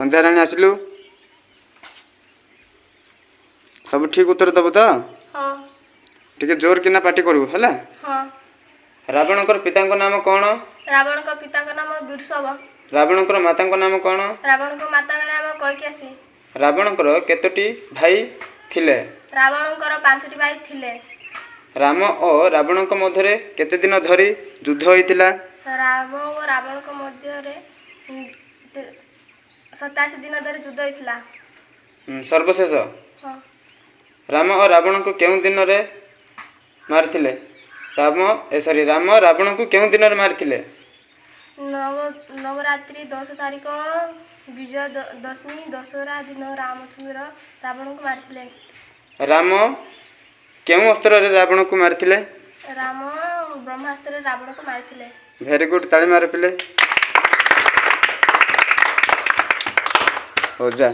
ସନ୍ଧ୍ୟାରାଣୀ, ଆସିଲୁ। ସବୁ ଠିକ୍ ଉତ୍ତର ଦେବୁ ତ? ହଁ। ଟିକେ ଜୋର କିନା ପାଟି କରିବୁ, ହେଲା? ହଁ। ରାବଣଙ୍କର ପିତାଙ୍କ ନାମ କ'ଣ? ରାବଣଙ୍କ ପିତାଙ୍କ ନାମ ବୃଷଭ। ରାବଣଙ୍କର ମାତାଙ୍କ ନାମ କ'ଣ? ରାବଣଙ୍କ ମାତାଙ୍କ ନାମ କୈକେସୀ। ରାବଣଙ୍କର କେତୋଟି ଭାଇ ଥିଲେ? ରାବଣଙ୍କର ପାଞ୍ଚଟି ଭାଇ ଥିଲେ। ରାମ ଓ ରାବଣଙ୍କ ମଧ୍ୟରେ କେତେ ଦିନ ଧରି ଯୁଦ୍ଧ ହୋଇଥିଲା? ରାମ ଓ ରାବଣଙ୍କ ମଧ୍ୟରେ 87 ଦିନ ଧରି ଯୁଦ୍ଧ ହୋଇଥିଲା। ସର୍ବଶେଷ। ହଁ। ରାମ ଓ ରାବଣଙ୍କୁ କେଉଁ ଦିନରେ ମାରିଥିଲେ? ରାମ, ଏ ସରି, ରାମ ରାବଣଙ୍କୁ କେଉଁ ଦିନରେ ମାରିଥିଲେ? ନବରାତ୍ରି 10 ତାରିଖ, ବିଜୟ ଦଶମୀ, ଦଶହରା ଦିନ ରାମଚନ୍ଦ୍ର ରାବଣଙ୍କୁ ମାରିଥିଲେ। ରାମ କେଉଁ ଅସ୍ତ୍ରରେ ରାବଣକୁ ମାରିଥିଲେ? ରାମ ବ୍ରହ୍ମାସ୍ତ୍ରରେ ରାବଣକୁ ମାରିଥିଲେ। ଭେରି ଗୁଡ୍, ତାଳି ମାର ପିଲେ। ହଉ, ଯା।